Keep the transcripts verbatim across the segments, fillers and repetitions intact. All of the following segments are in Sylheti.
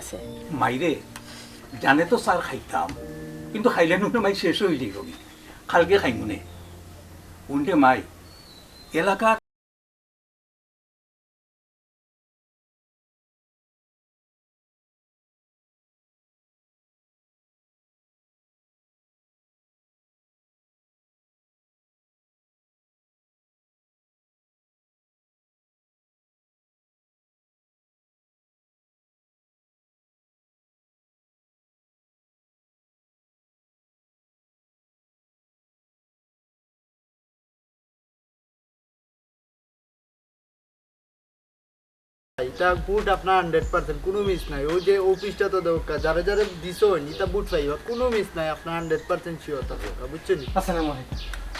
আছে। মাইরে, জানে তো স্যার খাইতাম, কিন্তু খাইলে নুনে মাই শেষ অই যাইবগি। কালকে খাইমুনে। উনটে মাই, এলাকার ইটা ভোট আপনার হান্ড্রেড পার্সেন্ট, কুনু মিস নাই। অউ যে অফিসটা তো দরকার, যারে যারে দিছইন, ইটা ভোট পাইবা, কুনু মিস নাই, আপনার হান্ড্রেড পার্সেন্ট শিওর থাকবা, বুঝছইন নি? আসসালামু আলাইকুম।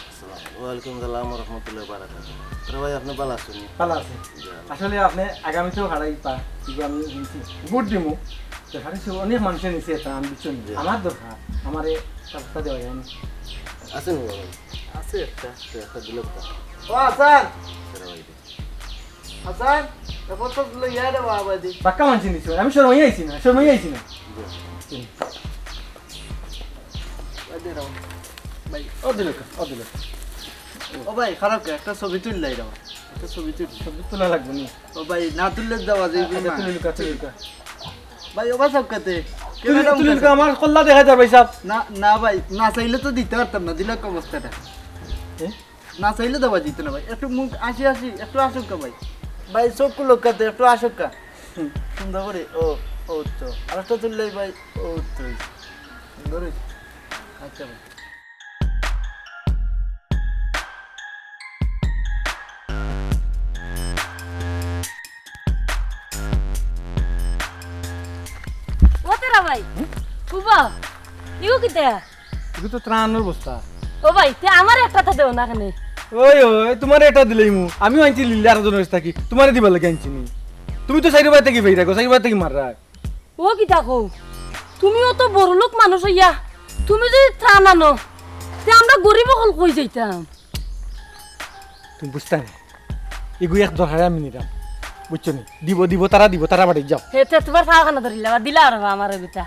আসসালাম। ওয়ালাইকুম সালাম ওয়া রাহমাতুল্লাহি ওয়া বারাকাতুহু। তো ভাই, আপনে ভালা আছইন নি? ভালা আছি। জি। আসলে আপনে আগামীতেও হারাইবা, ইগু আমি হুনছি। ভোট দিমু, তো হারাইছি, অনেক মানষে নিছে ইটা, আমি বুঝছইন নি? জি। আমার দরকার, আমারে একটা দেওয়া যায় না। আছে নি বাবা? আছে একটা। তো একটা দিলে কথা। ও হাসান! সেটা ভাই দে। হাসান, এখন তো লইয়া রে বাবা দি। পাক্কা মানষে নিছে, আমি শরমাই আইছি না, শরমাই আইছি না। জি। ভাই দে রে বাবা। ভাই। ও দিল কা, ও দিল। ও ভাই, খারাপ কে? একটা ছবি তুললাই রে বাবা। একটা ছবি তুল। ছবি তোলা লাগবো নি? ও ভাই, না তুললে দেওয়া যাইবো আচ্ছা, না। তুলিলুকা, তুলিলুকা। ভাই, ও ভাই, সব কাতে। তুলি, ক্যামেরা তুলিলুকা, উঠে আমার কল্লা দেখা যায় ভাই সাহেব। না, না ভাই, না চাইলে তো দিতে পারতাম না, দিলে কি অবস্থাটা? এ? না চাইলে দেওয়া যেত না ভাই, একটু মুখ আসি আসি, একটু আসুক্কা ভাই। ভাই, চোখ কুলুক্কা তো, একটু আসুক্কা। হুম, সুন্দর করে, ও, ও তো। আর একটা তুললেই ভাই, ও তো। সুন্দর হইছে। আচ্ছা ভাই। ও তেরা ভাই, হুম? কুবা, ইউ কিতা? ইগু তো ত্রাণর বস্তা। ও ভাই, তে আমারে একটা তা দেও না কেনে? ওই, ওই, তুমারে এটা দিলাইমু। আমিও আনছি লিল্লা আরো জনের থাকি। তুমারে দিবার লাগি আনছি নি। তুমি তো চাইরোবায় থাকি ভাই রাখো, চাইরোবায় থাকি মার রাখ। ও কিতা কও? তুমিও তো বড়লোক মানুষ অইয়া, তুমি যদি ত্রাণ আনো, তে আমরা গরিব অকল কই যাইতাম? তুমি বুঝতায় না। ইগু এক দরকারে আমি নিলাম। বুঝছো নি? দিব, দিব, তারা দিব, তারা বাড়ি যাও। হে, তে তুমার পাও খানো ধরিলা, দিলা আর আমার গুতা।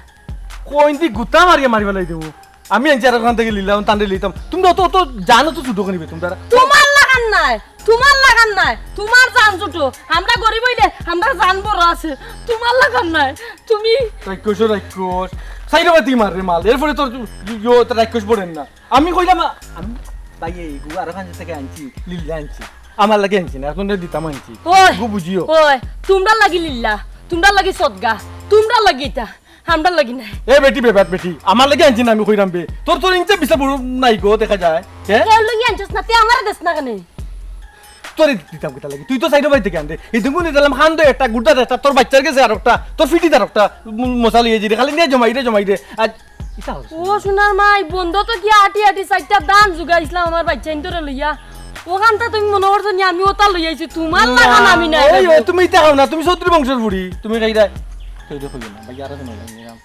কইন দি গুতা মারিয়া মারি ফালাই দিমু। আমি আনছি আর ওখান থাকি লিল্লা, তানরে লিতাম। তুমরা অত, অত জানো তো ছোট করিবে তুমরা। তুমার লাগান নায়, তুমার লাগান নায়, তুমার জান ছোট। আমরা গরিব অইলে, আমরার জান বড় আছে। তুমার লাগান নায়, তুমি রাক্ষস, রাক্ষস। চাইরোবায় থাকি মার রে মাল। এরপরে তোর ইয়ো, তোর রাক্ষস পড়েন না। আমি কইলাম, আ-, আমি, ভাই, ইগু আরো খান থাকি আনছি, লিল্লা আনছি। আমার লাগি আনছি না, আপনারে দিতাম আনছি। ওই, ইগু বুঝিও। ওই, তুমরার লাগি লিল্লা, তুমরার লাগি সদগা, তুমরার লাগি ইতা, আমরার লাগি নায়। এ বেটি, বেবাত বেটি, আমার লাগি আনছি না, আমি কইরাম বে। তোর, তোর ইঞ্চে পিছে বড় নাই গো, দেখা যায়। হে? কেউর লাগি আনছস না, তে আমারে দেস না কেনে? তোরে দিতাম কিতা লাগি? তুই তো সাইডো বাড়ি থাকি আনতে। এই দেখুন, দিলাম খান তো একটা, গুড়া একটা, তোর বাচ্চার গেছে আর একটা, তোর ফিটি তার একটা, ম-, মশা লইয়া জিরে, খালি নিয়ে জমাই রে, জমাই রে। আর ইতা হচ্ছে। ও সোনার মাই, বন্ধ তো কি আটি আটি চাইরটা ধান জুগাইছিলাম আমার বাচ্চা ইন্তরে লইয়া। ওখানটা তুমি মনে করছো নি আমি ওটা লইয়া আইছি, তোমার না, লাগান আমি না ওই, ওই, তুমি ইতা খাও না, তুমি চৌধুরী বংশর বুড়ি, তুমি খাইরায়। কেউ দেখো না, ভাই, আরো শোনা যায়, নিলাম।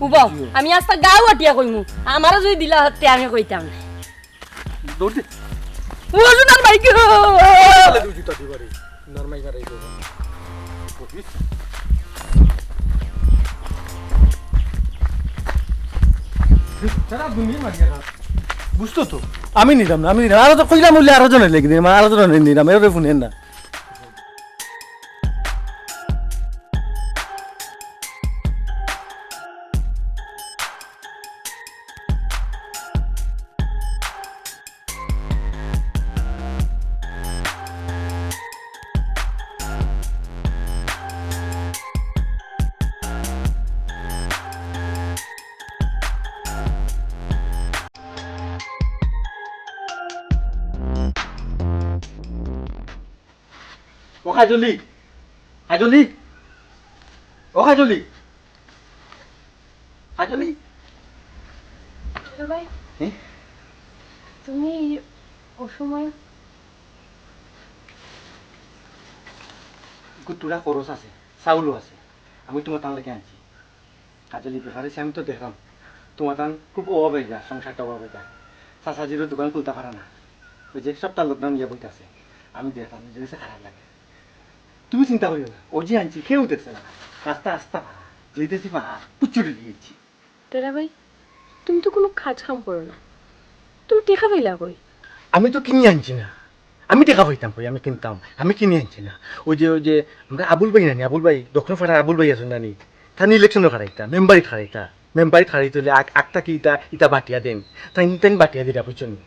উবাও, আমি আস্তা গাও আটিয়া কইমু, আমারও যদি দিলা হতে আমি কইতাম না। দৌড় দে। ও সোনার ভাই গো। তাহলে দুই জুতা দিবারে। নরমাই মারাই দেবো। সারা দুনিয়া মারিয়া খা। বুঝতো তো? আমি নিলাম না, আমি নিলাম। আরো তো কইলাম বললে আরো জনে লেগে দিলাম, আরো জনে নিলাম, এর ফোন না। ও কাজলি, কাজলি, ও কাজলি, কাজলি। হ্যালো ভাই। হ্যাঁ? তুমি অসময় গুতুরা খরচ আছে, চাউলও আছে, আমি তোমার তান লেগে আনছি। কাজলি, ব্যাপার অইছে আমি তো দেখলাম তোমার তান খুব অভাব অই যায়, সংসারটা অভাব অই যায়। চাচাজিরও দোকান খুলতা পারা না, ওই যে সপ্তাহ lockdown গিয়া বইতাছে, আমি দেখলাম নিজের কাছে খারাপ লাগে। তুমি চিন্তা করিও না, ওই যে আনছি কেউ দেখছে না, রাস্তা আস্তা পারা, যেতেছি পারা, পুচুরি দিয়েছি। দাদা ভাই, তুমি তো কোনো কাজ কাম করো না, তুমি টেকা পাইলা কই? আমি তো কিনি আনছি না, আমি টেকা পাইতাম কই, আমি কিনতাম, আমি কিনি আনছি না। ওই যে, ওই যে, আমরা আবুল ভাই নানি, আবুল ভাই, দক্ষিণ পাড়ার আবুল ভাই আছেন নানি, তান ইলেকশনও খারাইতা, মেম্বারিত খারাইতা, মেম্বারিত খারাইতে হইলে আগ-, আগটা কি ইতা, ইতা বাটিয়া দেন, তাই, তাই বাটিয়া দিলা, বুঝছো নি?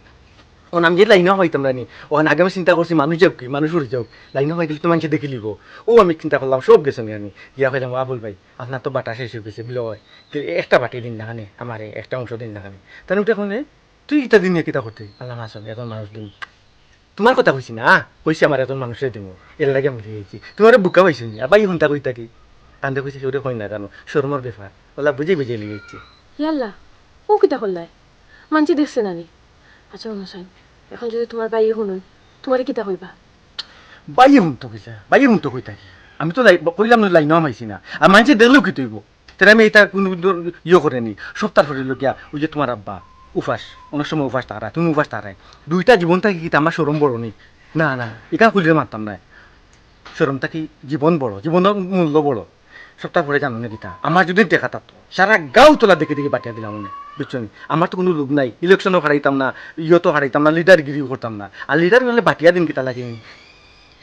ও নাম যে লাইনও পাইতাম নানি, ওখানে আগে আমি চিন্তা করছি মানুষ যাউক কি, মানুষ উড়ে যাউক, লাইনও পাই গেলে তো মানুষে দেখি লিব। ও আমি চিন্তা করলাম সব গেছে নি আমি, গিয়া কইলাম, "ও আবুল ভাই, আপনার তো বাটা শেষ হয়ে গেছে, বিলো হয়, তো একটা বাটি দিন না খানে, আমারে একটা অংশ দিন না খানে।" তাই উঠে কোনে তুই ইতা দিনে কিতা করতে? আল্লাহ মাসুম, এখন মানুষ দিন। তোমার কথা কইছি না, কইছি আমার এখন মানুষরে দিমু। এর লাগি আমি লই আইছি। তোমারে বুকা পাইছি নি? আবার ইহুনতা কইতা কি? কান্দে কইছি, "কেউরে কই না জানো, শরমর ব্যাপার।" ওলা বুঝে বুঝে লই আইছি। ইয়াল্লা, ও কিতা করলাই? মানছি দেখছে না নি? আচ্ছা, হুনো চাইন, এখন যদি তোমার ভাইয়ে হুনইন, তোমারে কিতা কইবা? ভাইয়ে হুনতো কইতা, ভাইয়ে হুনতো কইতা কি? আমি তো লাই-, কইলাম না, লাইনও হামাইছি না। আর মানছি দেখলেও কিতা অইবো? তাহলে আমি এটা কোনো দর-, ইয়ে করে নি। সপ্তাহ পরে লোকিয়া, ওই যে তোমার আব্বা, উপাস, অনেক সময় উপাস তারা, তুমি উপাস তারায়। দুইটা জীবন থাকি কিতা আমার শরম বড় নি? না, না, এটা খুললে মারতাম না। শরম থাকি জীবন বড়, জীবনর মূল্য বড়। সপ্তাহ পরে জানো না কিতা? আমার যদি দেখা থাকতো, সারা গাঁও তোলা দেখে দেখে বাটিয়া দিলাম অনে, বুঝছো নি? আমার তো কোনো লোভ নাই, ইলেকশনও হারাইতাম না, ইয়ে তো হারাইতাম না, লিডারগিরিও করতাম না। আর লিডার হলে বাটিয়া দিন কিতা লাগে?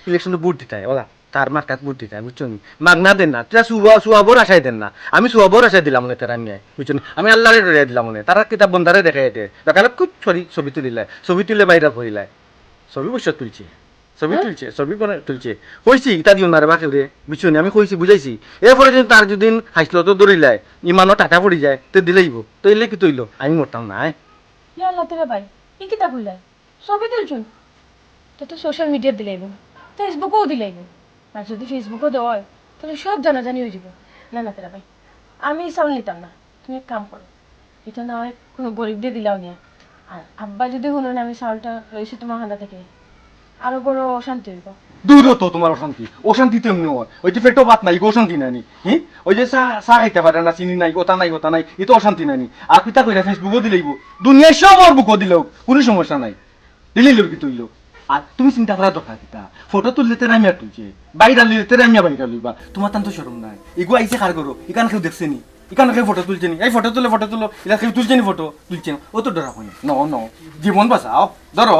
ইলেকশনে ভোট দিতায়, ওলা। তার মার্কাত ভোট দিতা, বুঝছো নি? মাগনা দেন না, তে সুয়া-, সুয়াবর আশায় দেন না। আমি সুয়াবর আশায় দিলাম অনে তেরা মিয়ায়, বুঝছো নি? আমি আল্লাহরে ডরাই দিলাম অনে। তারা কিতা বন্দারে দেখাই দে। দেখালে খুব ছবি, ছবি তুলিলায়, ছবি তুলে বাইরে করিলায়। ছবি অবশ্য তুলছে, ছবি হ্যাঁ? তুলছে, ছবি বনে তুলছে। কইছি, ইতা দিও না রে বা কেউরে, বুঝছো নি? আমি কইছি, বুঝাইছি। এরপরে যদি তার যদি হাসলো তো ধরিলায়, ইমানও টাটা পড়ি যায়, তে দিলাইবো। তো এলে কিতা অইলো? আমি মরতাম না, আয়। ইয়া আল্লাহ, তেরা ভাই, ই কিতা কইলা? ছবি তুলছুন, তে তো সোশ্যাল মিডিয়াত দিলাইবো, ফেসবুকেও দিলাইবো। আর যদি ফেসবুকেও দেওয়া হয়, তাহলে সব জানাজানি অই যাইবো। না, না, তেরা ভাই, আমি চাউল নিতাম না। তুমি এক কাম করো, ইটা না হয় কোনো গরিবরে দিলাও নিয়া। আর আব্বা যদি হুনইন আমি চাউলটা লইছি তোমার কান্দা থাকি, আরো বড় অশান্তি অইবো। দূর অতো তোমার অশান্তি, অশান্তি তো এমনে অয়। ওই যে পেটো ভাত নাই, ইগু অশান্তি নায় নি? হি? ওই যে চা, চা খাইতা পারে না, চিনি নাই, ওটা নাই, ওটা নাই, ইতা অশান্তি নায় নি? আর কিতা কইরা ফেসবুকেও দিলাইবো, দুনিয়ার সবর বুকেও দিলাউক, কোনো সমস্যা নাই। দিলাইলে কিতা অইলো? আর তুমি চিন্তা করার দরকার কিতা? ফটো তুললে তেরা মিয়া তুলছে, ভাইরাল অইলে তেরা মিয়া ভাইরাল অইবা। তোমার তান তো শরম নাই। ইগু আইছে কার ঘরো? ইখান কেউ দেখছে নি? ইখান কেউ ফটো তুলছে নি? এই ফটো তুলো, ফটো তুলো। ইলা কেউ তুলছে নি ফটো? তুলছে না। ও তো ডরা হয় না। ন, ন। জীবন বাঁচাও। ধরো।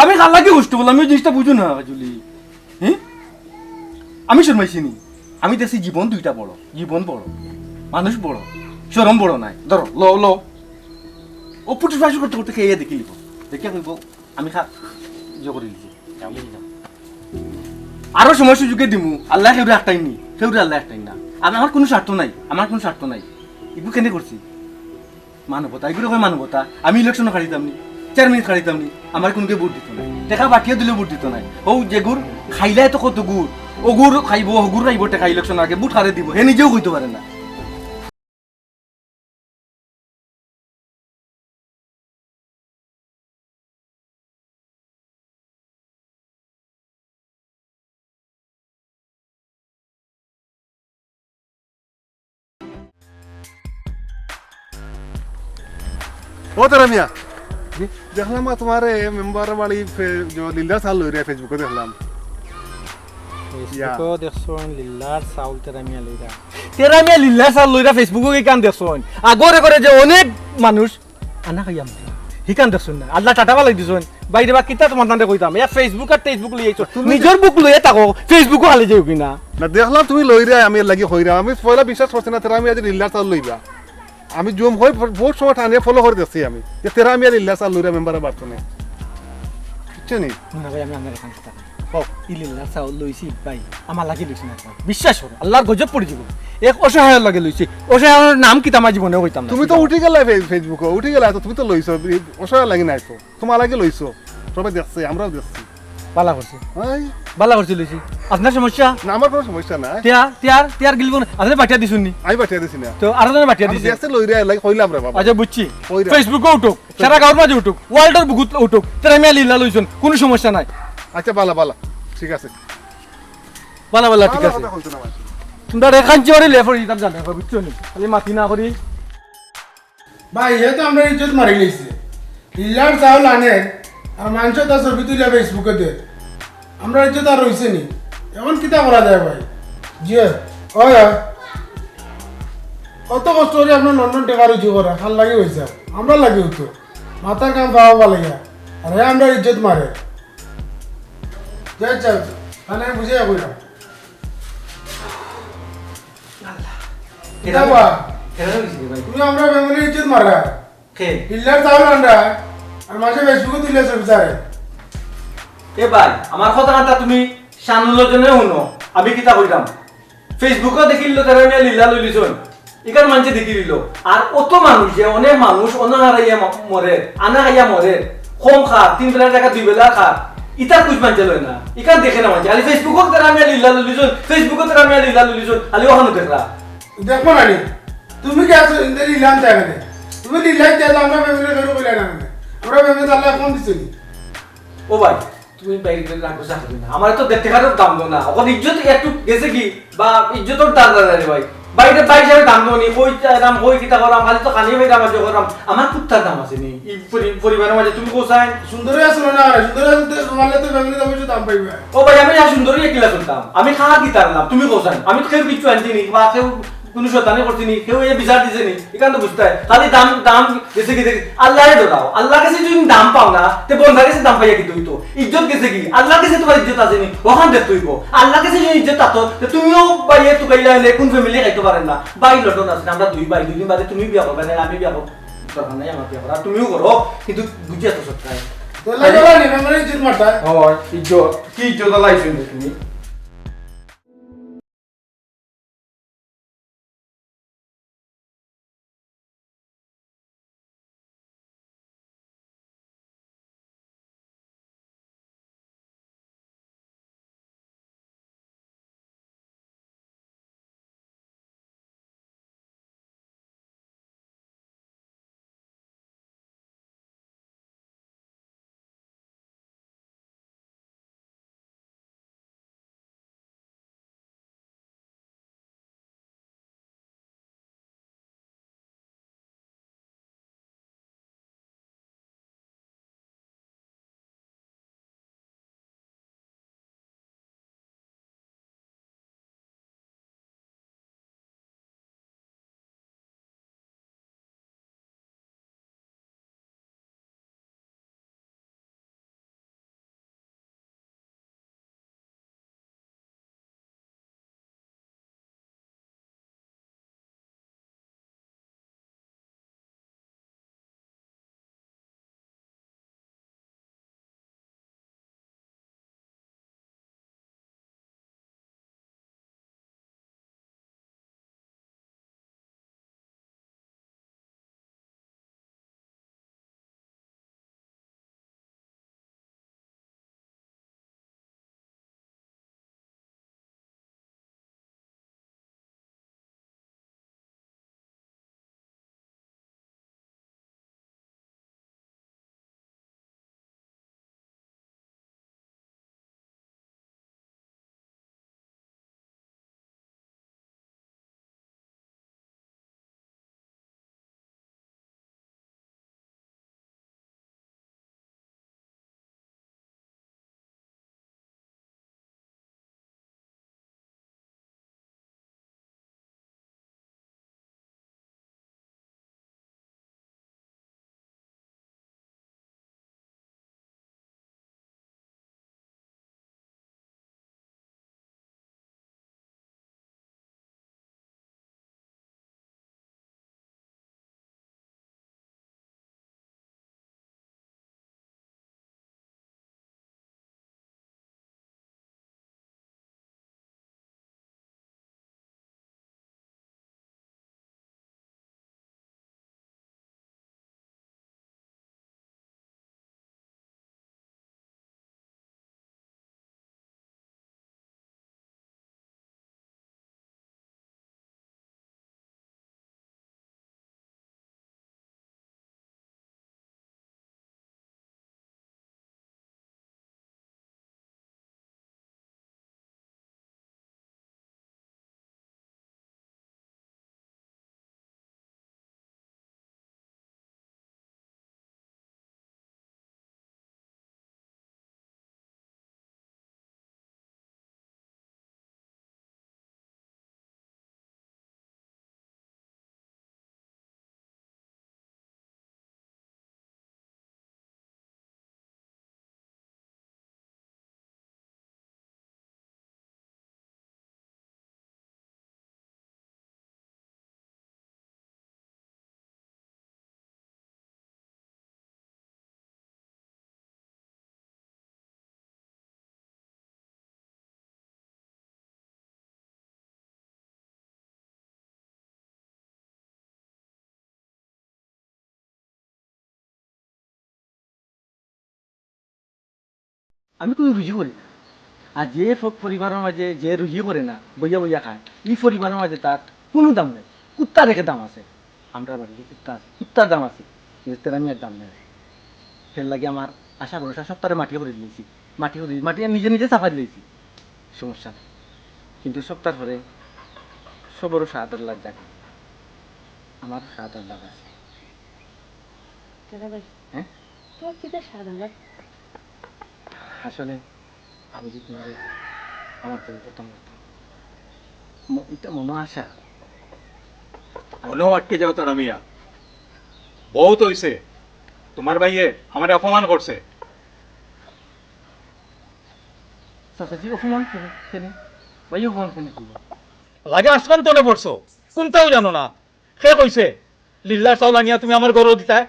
আমি কার লাগি কষ্ট করলাম, আমি জিনিসটা বুঝো না, জুলি। হি? আমি শরমাইছি নি? আমি দেখছি জীবন দুইটা বড়, জীবন বড়, মানুষ বড়, শরম বড় নাই। ধরো, ল, ল। ও পুটুস ফাঁসু করতে করতে খেয়ে দেখি লিব। দেখিয়া কইব, আমি খা, ইয়ে করে লিছি। আরো সময় সুযোগে দিমু, আল্লাহ কেউরে আটকাইন নি, কেউরে আল্লাহ আটকাইন না। আর আমার কোনো স্বার্থ নাই, আমার কোনো স্বার্থ নাই। ইগু কেনে করছি? মানবতা, ইগুরে কয় মানবতা। আমি ইলেকশনও খাড়িতাম নি। চাইর মিনিট খাড়াইতাম নি, আমারে কুনুকে ভোট দিতো নায়। টেকা বাটিয়া দিলেও ভোট দিতো নায়। অউ যেগুর খাইলায় তো কতগুর, অগুর খাইবো, হগুর খাইবো, টেকা ইলেকশন আগে ভোট কারে দিবো, হে নিজেও কইতো পারে না। ও তেরা মিয়া, জি? দেখলাম আর তুমারে মেম্বার বাড়ি ফে-, যে লিল্লার চাউল লইরা Facebook-ও দেখলাম। Facebook-ও দেখছো লিল্লার চাউল তেরা মিয়া লইরা? তেরা মিয়া লিল্লার চাউল লইরা Facebook-ও কিখান দেখছো? আগরে করে যে অনেক মানুষ আনা খাইয়া মরে। হিখান দেখছইন না? আল্লায় টাটা বালাই দিছইন। বাইরে বা কিতা তুমার তানরে কইতাম? ইয়া Facebook আর টেসবুক লইয়া আইছো। তুমি নিজর বুক লইয়া থাকো, Facebook-ও খালি যাও কি না? না, দেখলাম তুমি লইরায়, আমি এর লাগি কইরাম। আমি পয়লা বিশ্বাস করছি না, তেরা মিয়া যে লিল্লার চাউল লইবা। আমি জুম হই বহুত সময় টানিয়া follow করি দেখছি আমি। যে তেরা মিয়া লিল্লার চাউল লইরা মেম্বারে বাড়তো না। বুঝছো নি? না ভাই, আমি আপনার এখান কথা কই। ই লিল্লার চাউল লইছি ভাই, আমার লাগি লইছি না ভাই। বিশ্বাস করো, আল্লার গজব পড়ি যিবো। এক অসহায়র লাগি লইছি। অসহায়র নাম কিতা আমার জীবনেও কইতাম না। তুমি তো উঠি গেলায় ফে-, Facebook-ও, উঠি গেলায় তো, তুমি তো লইছো, ই অসহায়র লাগি নায় তো। তুমার লাগি লইছো। সবে দেখছে, আমরাও দেখছি। বালা করছি। ওই। বালা করছি লইছি। আপনার সমস্যা? না, আমার কুনু সমস্যা নাই। টিয়া, টিয়ার, টিয়ার গিলবো না। আপনে বাটিয়া দিছইন নি? আমি বাটিয়া দিছি না। তো আরো জনে বাটিয়া দিছে। দেখছে লইরা, এর লাগি কইলাম রে বাবা। আচ্ছা, বুঝছি। কইরা। Facebook-ও উঠুক, সারা গাঁওর মাঝে উঠুক, world-র বুকুত উঠুক, তেরা মিয়া লিল্লা লইছইন, কুনু সমস্যা নাই। আচ্ছা, বালা, বালা, ঠিক আছে। বালা, বালা, ঠিক বালা আছে। কথা কইছো না, মাসি। তুমরারে খাইঞ্চি মারি লেফর ইতাম জানে, বুঝছো নি? খালি মাতি না করি। ভাই, হে তো আমরার ইজ্জত মারি লাইছে। লিল্লার চাউল আনের, আর মানষে তার ছবি তুলিয়া Facebook-ও দের। আমরার ইজ্জত আর রইছে নি? এখন কিতা করা যায় ভাই? জি, অয়, অয়। অত কষ্ট করি আপনার লন্ডন টেকা রুজি করা, কার লাগি অইছে? আমরার লাগি অইতো। মাথার কাম পাওয়া ভালা লাগে। আর হে আমরার ইজ্জত মারে। যাই চাই, মানে আমি বুঝাইয়া কইরাম। কিতা বা? কেন হইছে রে ভাই? তুমি আমরার family-র ইজ্জত মাররায়। কে? লিল্লার চাউল আনরায়, আর মানষে Facebook-ও তুলিয়া ছবি ছাড়ে। এ ভাই, আমার কথা কানতা তুমি শানুর লগে হুনো, আমি কিতা কইরাম। Facebook-ও দেখিলিলো তেরা মিয়া লিল্লা লইলিছইন, ইখান মানষে দেখিলিলো। আর অত মানুষ যে, অনেক মানুষ অনা হারাইয়া ম-, মরের, আনা খাইয়া মরের, কম খার, তিন বেলার জাগাত দুই বেলা খার, ইতার খুজ মানষে লয় না, ইখান দেখে না মানষে। খালি Facebook-ও তেরা মিয়া লিল্লা লইলিছইন, Facebook-ও তেরা মিয়া লিল্লা লইলিছইন, খালি অখানউ দেখরা। দেখবো না নি? তুমি কিতা আছো, ইন্দে লিল্লা আনতায় কেনে? তুমি লিল্লা আনতায়, আমরা family-রে বেরো কইলা না কেনে? আমরা family-রে আল্লায় কম দিছে নি? ও ভাই, তুমি বাইরে রাখো, চা খাবে না। আমার তো দেড় টেকারও দাম দেও না। অখন ইজ্জত একটু গেছে কি? বা ইজ্জতর দাম দাও রে ভাই। বাইরে বাইরে দাম দেও নি, কই দাম, কই কিতা করাম, খালি তো খানি ভাই দাম আছে করাম। আমার কুত্তার দাম আছে নি? ই পরি-, পরিবারের মাঝে তুমি কোথায়? সুন্দরী আছো না, সুন্দরী আছো তো, তোমার তো family-র অবশ্য দাম পাইবে। ও ভাই, আমি আর সুন্দরী একলা চলতাম। আমি খাওয়া কিতা আনলাম? তুমি কোথায়? আমি তো কেউ কিচ্ছু আনছি নি, বা কেউ কুনু শয়তানি করছি নি, কেউ এ বিচার দিছে নি, ইখান তো বুঝতায়। খালি দাম, দাম গেছে কি দেখি, আল্লারে ডরাও। আল্লার গেছে যদি দাম পাও না, তে বন্দার গেছে দাম পাইয়া কিতা অইতো? ইজ্জত গেছে কি? আল্লার গেছে তুমার ইজ্জত আছে নি, অখান দেখতে অইবো। আল্লার গেছে যদি ইজ্জত থাকতো, তে তুমিও ভাইয়ে তুকাইলা অইলে কুন family খাইতো পারের না। ভাই লন্ডন আছে, আমরা দুই ভাই, দুই দিন বাদে তুমিও বিয়া করবায়, নাইলে আমি বিয়া করবো। দরকার নাই আমার বিয়া করার, আর তুমিও করো, কিন্তু বুঝিয়া তো সবটাই। তো লাগে না নি, মেম্বারের ইজ্জত মারতায়। হয়, ইজ্জত, কি ইজ্জত আল্লায় আইছো তুমি? আমি কুনু রুজি করি না। আর যে সব পরিবারর মাঝে যে রুজি করে না, বইয়া বইয়া খায়, ই পরিবারর মাঝে তার কুনু দাম নাই। কুত্তার একে দাম আছে। আমরার বাড়িত কুত্তা আছে, কুত্তার দাম আছে, কিন্তু তেরা মিয়ার দাম নাই। এরলাগি আমার আশা ভরসা সবতারে মাটি করি দিলাইছি, মাটি করি, মাটি নিজে নিজে চাপাই দিলাইছি, সমস্যা নাই। কিন্তু সবতার পরে সবরও সাত আট লাখ জাগা, আমারও সাত আট লাখ আছে। দাদা ভাই, হ্যাঁ? তোমার কিতা সাত আট লাখ? আসলে আমি যে তোমারে আমার পরিবর্তন করতাম, ম-, এটা মনো আশা। মনো আটকে যাও তারা মিয়া, বহুত অইছে। তোমার ভাইয়ে আমারে অপমান করছে। চাচাজি, অপমান কেনে? কেনে? ভাই, অপমান কেনে করবো? লাগে আজকান তলে পড়ছো, কুনটাও জানো না। কে কইছে লিল্লার চাউল আনিয়া তুমি আমার ঘরো দিতায়?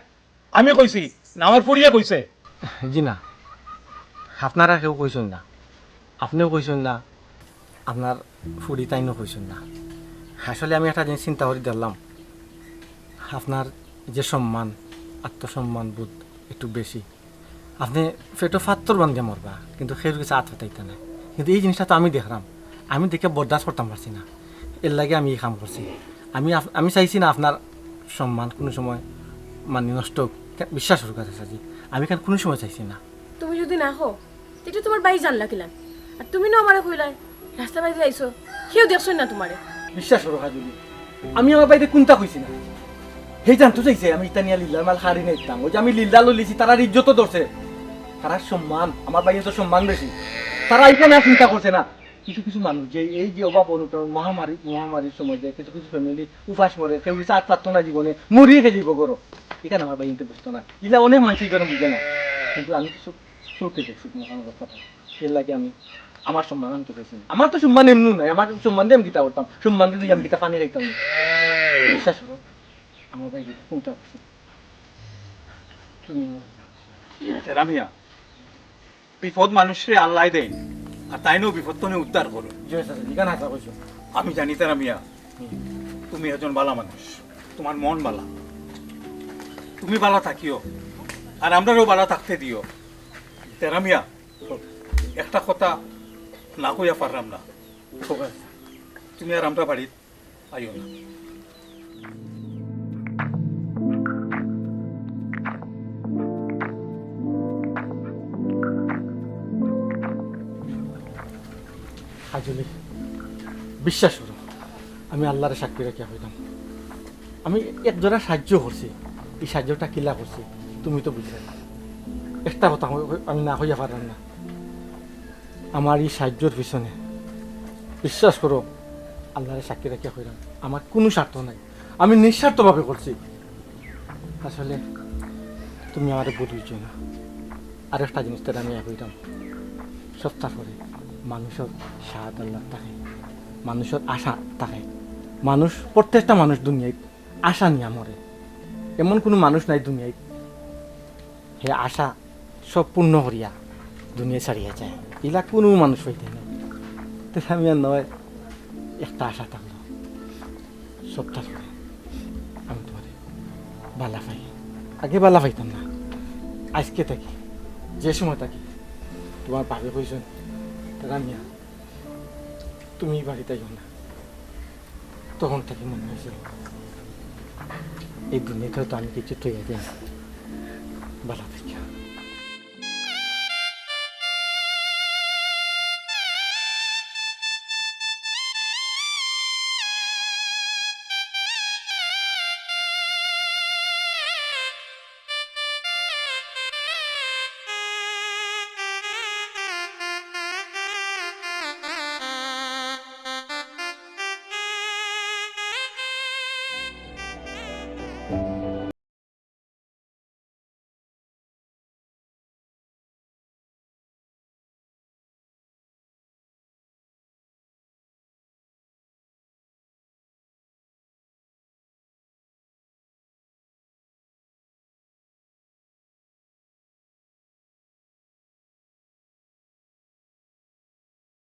আমি কইছি না, আমার ফুড়িয়ে কইছে? জি না, আপনারা কেউ কইছইন না, আপনেও কইছইন না, আপনার ফুড়ি তাইনও কইছইন না। আসলে আমি একটা জিনিস চিন্তা করি দেখলাম, আপনার যে সম্মান, আত্মসম্মান বোধ একটু বেশি, আপনে পেটো পাত্তর বান্ধিয়া মরবা, কিন্তু কেউর গেছে আত পাতাইতা নায়। কিন্তু এই জিনিসটা তো আমি দেখলাম, আমি দেখে বরদাস্ত করতাম পারছি না, এরলাগি আমি এই কাম করছি। আমি আপ-, আমি চাইছি না আপনার সম্মান কুনু সময় মানে নষ্ট হোক। কে-, বিশ্বাস করউক্কা চাচাজি, আমি ইখান কুনু সময় চাইছি না। তুমি যুদি না কও, তে ইটা তোমার ভাই জানলা কিলান? আর তুমি নু আমারে কইলায়, রাস্তা বায়দি আইছো, কেউ দেখছইন না তোমারে। বিশ্বাস করো কাজলি, আমি আমার ভাইরে কুনতা কইছি না। হে জানতো চাইছে আমি ইতা নিয়া লিল্লার মাল কারি নিতাম। ওই যে আমি লিল্লা লইলিছি, তারার ইজ্জত ধরছে, তারার সম্মান, আমার ভাইয়ে তো সম্মান বেশি। তারা ইখান আর চিন্তা করছে না। কিছু কিছু মানুষ যে এই যে অভাব অনটন, মহামারী, মহামারীর সময় যে কিছু কিছু ফ্যামিলি উপাস মরে, কেউ কিছু আত পারতো না জীবনে, মরিয়া গেছে গরো। ইখান আমার ভাইয়ে কিন্তু বুঝতো না। ইলা অনেক মানুষ ইখান বুঝে না, কিন্তু আমি কিছু চোখে দেখছি মহামারীর কথা। এরলাগি আমি আমার সম্মান আমি তো পাইছি না। আমার তো সম্মান এমনিও নাই, আমার সম্মান দিয়া আমি কিতা করতাম, সম্মান দিয়া আমি কিতা পানি খাইতাম। বিশ্বাস করো, আমার ভাইয়ে কিন্তু কুনতা করছে। তুমি তেরা মিয়া, বিপদ মানুষরে আল্লায় দেইন, আর তাইনও বিপদ তনে উদ্ধার করইন। জি চাচাজি, ইখান হাছা কইছো। আমি জানি তেরা মিয়া, তুমি একজন বালা মানুষ, তোমার মন বালা, তুমি বালা থাকিও, আর আমরারেও বালা থাকতে দিও। তেরা মিয়া, একটা কথা না কইয়া পারলাম না, তুমি আর আমরার বাড়িত আইও না। কাজলি, বিশ্বাস করো, আমি আল্লারে সাক্ষী রাখিয়া কইতাম, আমি এক জোড়া সাহায্য করছি। এই সাহায্যটা কিলা করছি তুমি তো বুঝরায়। একটা কথা আমি, আমি না কইয়া পারলাম না। আমার এই সাহায্যর পিছনে, বিশ্বাস করো, আল্লারে সাক্ষী রাখিয়া কইরাম, আমার কুনু স্বার্থ নাই, আমি নিঃস্বার্থভাবে করছি। আসলে তুমি আমারে ভুল বুঝছো না। আর একটা জিনিস তোরে আমি কইরাম, সবতার পরে মানুষর সাত আল্লাহ থাকে, মানুষর আশা থাকে। মানুষ, প্রত্যেকটা মানুষ দুনিয়াত আশা নিয়া মরে। এমন কুনু মানুষ নাই দুনিয়াত হে আশা সব পূর্ণ করিয়া দুনিয়া ছাড়িয়া যায়, ইলা কুনু মানুষ পাইতে না। তে আমি আর নয় একটা আশা থাকলো, সবতার পরে আমি তোমারে বালা পাই। আগে বালা পাইতাম না, আইজকে থাকি, যে সময় থাকি, তোমার ভাবি কইছইন, "রামিয়া, তুমি ই বাড়িত আইও না।" তখন থাকি মনে অইছে, এই দুনিয়াত তো আমি কিছু থইয়া যাই না। বালা থাকিও।